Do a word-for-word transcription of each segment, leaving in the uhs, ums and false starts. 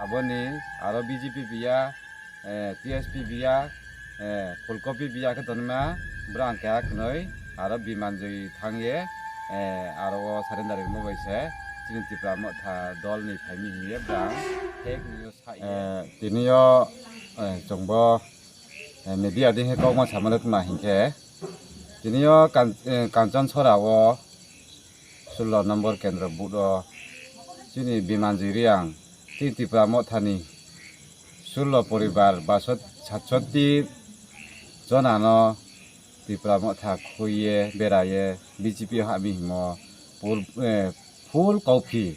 Aboni aro B J P biya, eh, T S P biya, eh, Phulkopi biya khe tonima, bwrang keha khnoi, aro Bimanjoi thangye, eh, aro o surrender rimo bai se, chini Tipra Motha dol ni phaimi hiye bwrang fake news saye. Eh, tini yo, eh, chwngbo, eh, media ding khe kokma samani tma hinkhe, tini yo Kan-, eh, Kanchan Sora o, sullo number kendro booth o chini Bimanjoi Reang, chini Tipra Mothani sullo poribar basot satsotti jonano Tipra Motha khuiye beraye B J P o hapmi himo pur-, eh, full kauphi,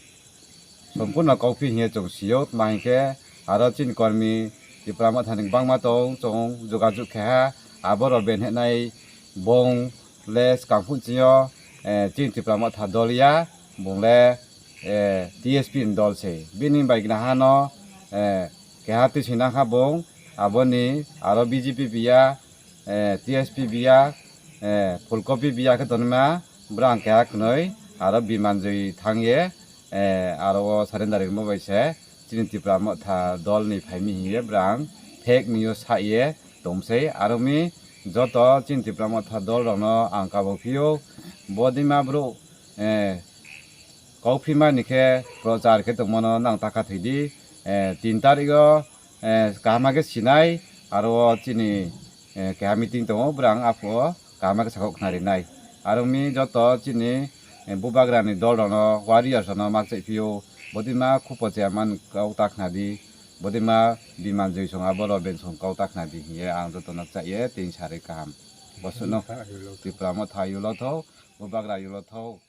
sompurno kauphi hiye chwng sio, tma hinkhe aro chini kormi Tipra Mothani bangma tong chwng jogajog kheha, aborok benhenai bong le swkang phunchio, eh, chini Tipra Motha dol ya, bung le, eh, T S P ni dol se. Bini bai gina hano, eh, keha twi sina kha bung, aboni aro B J P biya, eh, T S P biya, eh, Phulkopi biya khe tonima, bwrang keha khnoi, aro Bimanjoi thangye, eh, aro o surrender rimo bai se, chini Tipra Motha dol ni phaimi hiye bwrang fake news saye tongse, aro mi joto chini Tipra Motha dol rokno ang kabo phio, bodima bro, eh, kauphi mani khe prochar khe tongmano nang taka thwidi, eh, tin tarik o, eh, kaham khe sinai, aro o chini, eh, keha meeting tongo, bwrang aphuo kaham khe sakhok khna rinai. Aro mi joto chini, eh, bubagrani dol rokno, warriors rokno mak chai phio, bodima khupo chairman kau ta khna di, bodima Bimanjoi song abo Roben song kau ta khna di hiye ang jotono chaye tin sari kaham. Bosukno Tipra Motha yulo tho, bubagra yulo tho.